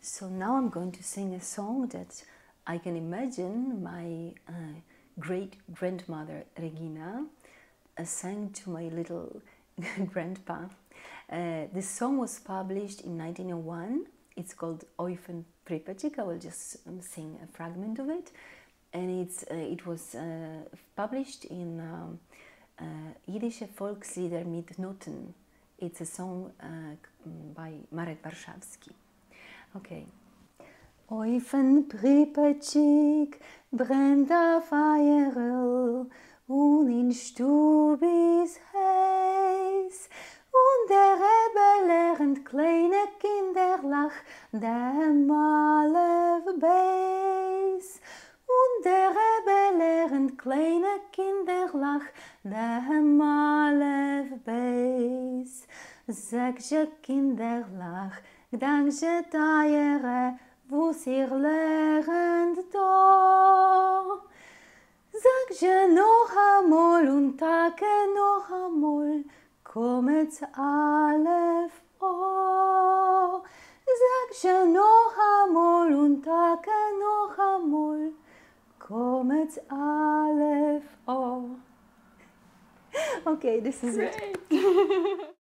So now I'm going to sing a song that I can imagine my great grandmother Regina sang to my little grandpa. This song was published in 1901. It's called Oyfen Pripetchik. I will just sing a fragment of it. And it was published in Jiddische Volkslieder mit Noten. It's a song by Marek Warszawski. Okay. אויפֿן פּריפּעטשיק ברענט אַ פֿײַערל, און אין שטוב איז הייס. און דער רבי לערנט קליינע קינדערלעך דעם אַלף־בית. און דער רבי לערנט קליינע קינדערלעך דעם אַלף־בית. זאָגט זשע, קינדערלעך, געדענקט זשע טײַערע, וואָס איר לערנט דאָ. זאָגט זשע נאָך אַ מאָל און טאַקע נאָך אַ מאָל, קמץ אַלף אָ. זאָגט זשע נאָך אַ מאָל און טאַקע נאָך אַ מאָל, קמץ אַלף אָ. Okay, this is it. Great.